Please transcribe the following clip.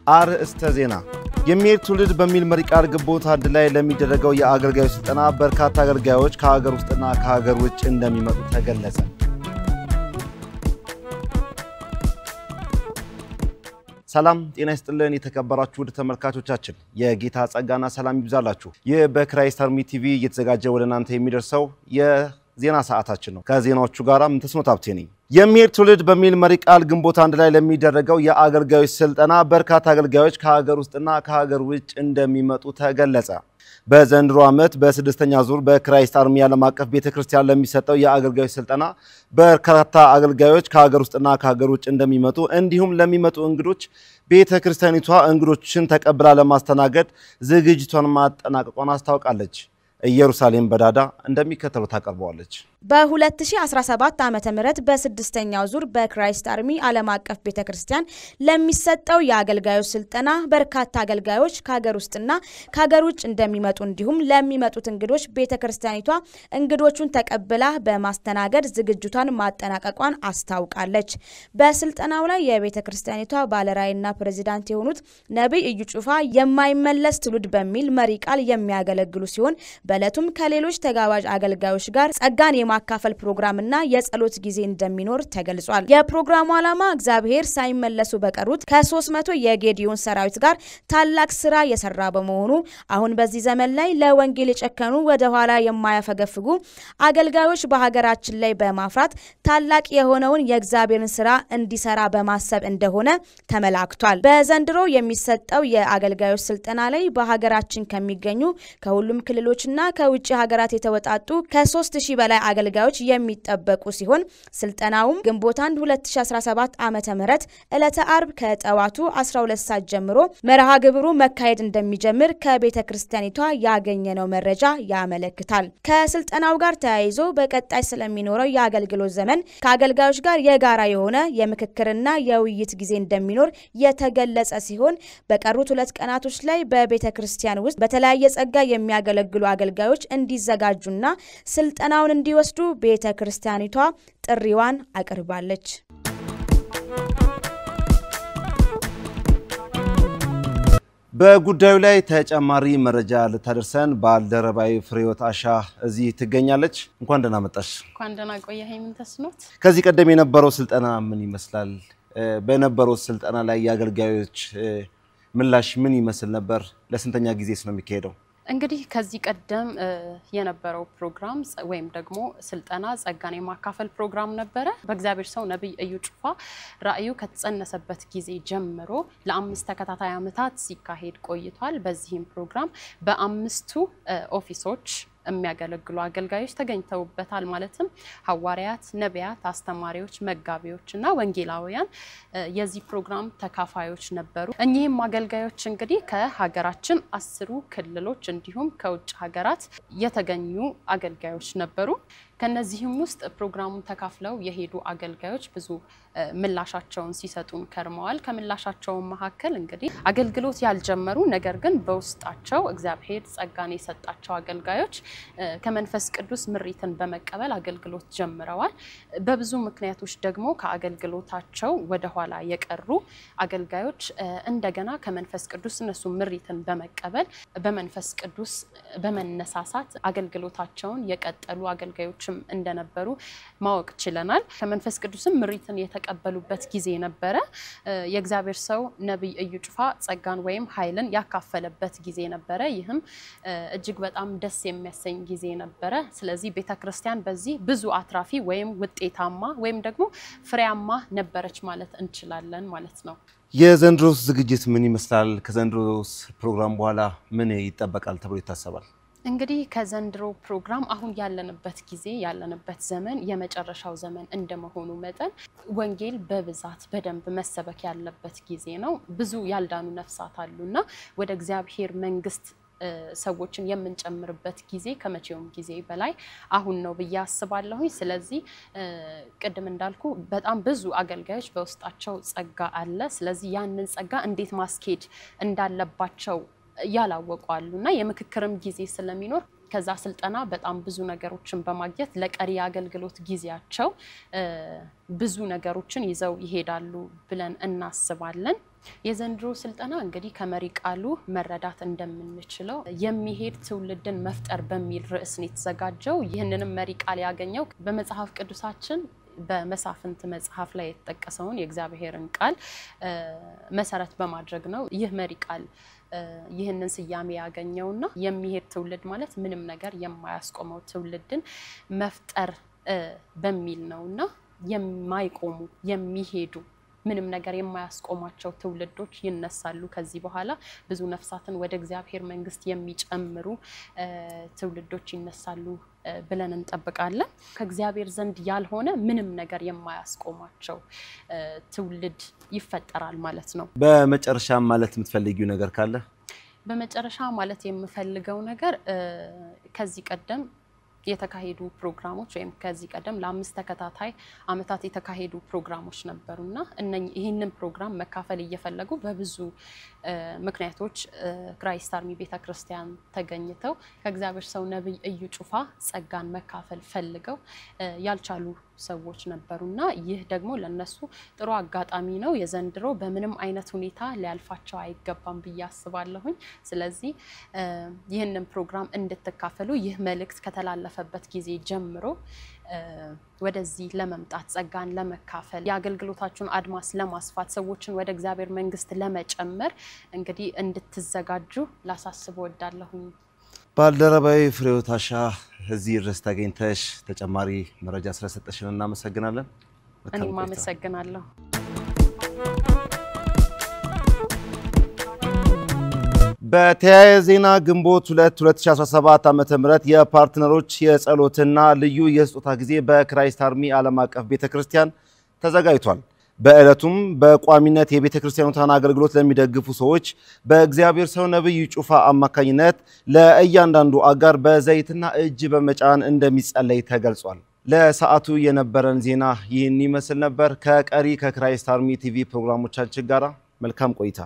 አርዕስተ ዜና። የሚሄድ ትውልድ በሚል መሪ ቃል ግንቦት 1 ላይ ለሚደረገው የአገልጋዮች ስልጠና በርካታ አገልጋዮች ከሀገር ውስጥና ከሀገር ውጭ እንደሚመጡ ተገለጸ። ሰላም ጤና ይስጥልን የተከበራችሁ ውድ ተመልካቾቻችን፣ የጌታ ጸጋና ሰላም ይብዛላችሁ። ይህ በ Christ Army TV እየተዘጋጀ ወደ እናንተ የሚደርሰው የዜና ሰዓታችን ነው። ከዜናዎቹ ጋር ምንተስኖት ሀብቴ ነኝ። የሚሄድ ትውልድ በሚል መሪ ቃል ግንቦት 1 ላይ ለሚደረገው የአገልጋዮች ስልጠና በርካታ አገልጋዮች ከሀገር ውስጥና ከሀገር ውጭ እንደሚመጡ ተገለጸ። በዘንድሮ ዓመት በስድስተኛ ዙር በ Christ Army ዓለም አቀፍ ቤተክርስቲያን ለሚሰጠው የአገልጋዮች ስልጠና በርካታ አገልጋዮች ከሀገር ውስጥና ከሀገር ውጭ እንደሚመጡ እንዲሁም ለሚመጡ እንግዶች ቤተክርስቲያኒቷ እንግዶችን ተቀብላ ለማስተናገድ ዝግጅቷን ማጠናቀቋን አስታውቃለች። ኢየሩሳሌም በዳዳ እንደሚከተለው ታቀርበዋለች። በ2017 ዓመተ ምህረት በስድስተኛው ዙር በ Christ Army ዓለም አቀፍ ቤተክርስቲያን ለሚሰጠው የአገልጋዮች ስልጠና በርካታ አገልጋዮች ከሀገር ውስጥና ከሀገር ውጭ እንደሚመጡ እንዲሁም ለሚመጡት እንግዶች ቤተክርስቲያኒቷ እንግዶቹን ተቀብላ በማስተናገድ ዝግጅቷን ማጠናቀቋን አስታውቃለች። በስልጠናው ላይ የቤተክርስቲያኒቷ ባለራዕይና ፕሬዚዳንት የሆኑት ነቢይ እዩ ጩፋ የማይመለስ ትውልድ በሚል መሪ ቃል የሚያገለግሉ ሲሆን በዕለቱም ከሌሎች ተጋባዥ አገልጋዮች ጋር ጸጋን የማካፈል ፕሮግራምና የጸሎት ጊዜ እንደሚኖር ተገልጿል። የፕሮግራሙ ዓላማ እግዚአብሔር ሳይመለሱ በቀሩት ከ300 የጌዲዮን ሰራዊት ጋር ታላቅ ስራ የሰራ በመሆኑ አሁን በዚህ ዘመን ላይ ለወንጌል የጨከኑ ወደ ኋላ የማያፈገፍጉ አገልጋዮች በሀገራችን ላይ በማፍራት ታላቅ የሆነውን የእግዚአብሔርን ስራ እንዲሰራ በማሰብ እንደሆነ ተመላክቷል። በዘንድሮ የሚሰጠው የአገልጋዮች ስልጠና ላይ በሀገራችን ከሚገኙ ከሁሉም ክልሎችና ከውጭ ሀገራት የተወጣጡ ከ3000 በላይ አገልጋዮች የሚጠበቁ ሲሆን ስልጠናውም ግንቦት 1 2017 ዓመተ ምህረት ዕለተ አርብ ከጠዋቱ 12 ሰዓት ጀምሮ መርሃ ግብሩ መካሄድ እንደሚጀምር ከቤተ ክርስቲያኒቷ ያገኘነው መረጃ ያመለክታል። ከስልጠናው ጋር ተያይዞ በቀጣይ ስለሚኖረው የአገልግሎት ዘመን ከአገልጋዮች ጋር የጋራ የሆነ የምክክርና የውይይት ጊዜ እንደሚኖር የተገለጸ ሲሆን በቀሩት 2 ቀናቶች ላይ በቤተ ክርስቲያን ውስጥ በተለያየ ጸጋ የሚያገለግሉ አገልጋዮች እንዲዘጋጁና ስልጠናውን እንዲወስዱ ቤተ ክርስቲያኒቷ ጥሪዋን አቅርባለች። በጉዳዩ ላይ ተጨማሪ መረጃ ልታደርሰን ባልደረባዊ ፍሬህይወት አሻ እዚህ ትገኛለች። እንኳን ደህና መጣሽ። እንኳን ደህና ቆየኸኝ ምንተስኖት። ከዚህ ቀደም የነበረው ስልጠና ምን ይመስላል? በነበረው ስልጠና ላይ የአገልጋዮች ምላሽ ምን ይመስል ነበር? ለስንተኛ ጊዜስ ነው የሚካሄደው? እንግዲህ ከዚህ ቀደም የነበረው ፕሮግራም ወይም ደግሞ ስልጠና ጸጋን የማካፈል ፕሮግራም ነበረ። በእግዚአብሔር ሰው ነቢይ እዩ ጩፋ ራእዩ ከተጸነሰበት ጊዜ ጀምሮ ለ5 ተከታታይ ዓመታት ሲካሄድ ቆይቷል። በዚህም ፕሮግራም በ5ቱ office ኦች የሚያገለግሉ አገልጋዮች ተገኝተውበታል። ማለትም ሐዋርያት፣ ነቢያት፣ አስተማሪዎች፣ መጋቢዎች እና ወንጌላውያን የዚህ ፕሮግራም ተካፋዮች ነበሩ። እኚህም አገልጋዮች እንግዲህ ከሀገራችን 10 ክልሎች እንዲሁም ከውጭ ሀገራት የተገኙ አገልጋዮች ነበሩ። ከነዚህም ውስጥ ፕሮግራሙን ተካፍለው የሄዱ አገልጋዮች ብዙ ምላሻቸውን ሲሰጡን ከርመዋል። ከምላሻቸው መካከል እንግዲህ አገልግሎት ያልጀመሩ ነገር ግን በውስጣቸው እግዚአብሔር ጸጋን የሰጣቸው አገልጋዮች ከመንፈስ ቅዱስ ምሪትን በመቀበል አገልግሎት ጀምረዋል። በብዙ ምክንያቶች ደግሞ ከአገልግሎታቸው ወደኋላ የቀሩ አገልጋዮች እንደገና ከመንፈስ ቅዱስ እነሱ ምሪትን በመቀበል በመንፈስ ቅዱስ በመነሳሳት አገልግሎታቸውን የቀጠሉ አገልጋዮች እንደነበሩ ማወቅ ችለናል። ከመንፈስ ቅዱስም ምሪትን የተቀበሉበት ጊዜ ነበረ። የእግዚአብሔር ሰው ነቢይ እዩ ጩፋ ጸጋን ወይም ኃይልን ያካፈለበት ጊዜ ነበረ። ይህም እጅግ በጣም ደስ የሚያሰኝ ጊዜ ነበረ። ስለዚህ ቤተክርስቲያን በዚህ ብዙ አትራፊ ወይም ውጤታማ ወይም ደግሞ ፍሬያማ ነበረች ማለት እንችላለን ማለት ነው። የዘንድሮስ ዝግጅት ምን ይመስላል? ከዘንድሮስ ፕሮግራም በኋላ ምን ይጠበቃል ተብሎ ይታሰባል? እንግዲህ ከዘንድሮ ፕሮግራም አሁን ያለንበት ጊዜ ያለንበት ዘመን የመጨረሻው ዘመን እንደመሆኑ መጠን ወንጌል በብዛት በደንብ መሰበክ ያለበት ጊዜ ነው። ብዙ ያልዳኑ ነፍሳት አሉና ወደ እግዚአብሔር መንግስት ሰዎችን የምንጨምርበት ጊዜ ከመቼውም ጊዜ በላይ አሁን ነው ብዬ አስባለሁኝ። ስለዚህ ቅድም እንዳልኩ በጣም ብዙ አገልጋዮች በውስጣቸው ጸጋ አለ። ስለዚህ ያንን ጸጋ እንዴት ማስኬድ እንዳለባቸው ያላወቁ አሉና የምክክርም ጊዜ ስለሚኖር ከዛ ስልጠና በጣም ብዙ ነገሮችን በማግኘት ለቀሪ አገልግሎት ጊዜያቸው ብዙ ነገሮችን ይዘው ይሄዳሉ ብለን እናስባለን። የዘንድሮ ስልጠና እንግዲህ ከመሪ ቃሉ መረዳት እንደምንችለው የሚሄድ ትውልድን መፍጠር በሚል ርዕስ ነው የተዘጋጀው። ይህንንም መሪ ቃል ያገኘው በመጽሐፍ ቅዱሳችን በመሳፍንት መጽሐፍ ላይ የተጠቀሰውን የእግዚአብሔርን ቃል መሰረት በማድረግ ነው። ይህ መሪ ቃል ይህንን ስያሜ ያገኘውና የሚሄድ ትውልድ ማለት ምንም ነገር የማያስቆመው ትውልድን መፍጠር በሚል ነውና የማይቆሙ፣ የሚሄዱ፣ ምንም ነገር የማያስቆማቸው ትውልዶች ይነሳሉ። ከዚህ በኋላ ብዙ ነፍሳትን ወደ እግዚአብሔር መንግስት የሚጨምሩ ትውልዶች ይነሳሉ ብለን እንጠብቃለን። ከእግዚአብሔር ዘንድ ያልሆነ ምንም ነገር የማያስቆማቸው ትውልድ ይፈጠራል ማለት ነው። በመጨረሻ ማለት የምትፈልጊው ነገር ካለ? በመጨረሻ ማለት የምፈልገው ነገር ከዚህ ቀደም የተካሄዱ ፕሮግራሞች ወይም ከዚህ ቀደም ለ5 ተከታታይ አመታት የተካሄዱ ፕሮግራሞች ነበሩና ይህንን ፕሮግራም መካፈል እየፈለጉ በብዙ ምክንያቶች ክራይስት አርሚ ቤተክርስቲያን ተገኝተው ከእግዚአብሔር ሰው ነብይ እዩ ጩፋ ጸጋን መካፈል ፈልገው ያልቻሉ ሰዎች ነበሩና ይህ ደግሞ ለነሱ ጥሩ አጋጣሚ ነው። የዘንድሮ በምንም አይነት ሁኔታ ሊያልፋቸው አይገባም ብዬ አስባለሁኝ። ስለዚህ ይህንን ፕሮግራም እንድትካፈሉ ይህ መልእክት ከተላለፈበት ጊዜ ጀምሮ ወደዚህ ለመምጣት፣ ጸጋን ለመካፈል፣ የአገልግሎታችሁን አድማስ ለማስፋት፣ ሰዎችን ወደ እግዚአብሔር መንግስት ለመጨመር እንግዲህ እንድትዘጋጁ ላሳስብ እወዳለሁኝ። ባልደረባዬ ፍሬህይወት አሻ እዚህ ድረስ ተገኝተሽ ተጨማሪ መረጃ ስለሰጠሽን እናመሰግናለን። እኔም አመሰግናለሁ። በተያያዘ ዜና ግንቦት 2 2017 ዓ.ም የፓርትነሮች የጸሎትና ልዩ የስጦታ ጊዜ በክራይስት አርሚ ዓለም አቀፍ ቤተክርስቲያን ተዘጋጅቷል። በዕለቱም በቋሚነት የቤተክርስቲያኗን አገልግሎት ለሚደግፉ ሰዎች በእግዚአብሔር ሰው ነብይ ጩፋ አማካኝነት ለእያንዳንዱ አጋር በዘይትና እጅ በመጫን እንደሚጸለይ ተገልጿል። ለሰዓቱ የነበረን ዜና ይህን ይመስል ነበር። ከቀሪ ከክራይስት አርሚ ቲቪ ፕሮግራሞቻችን ጋር መልካም ቆይታ።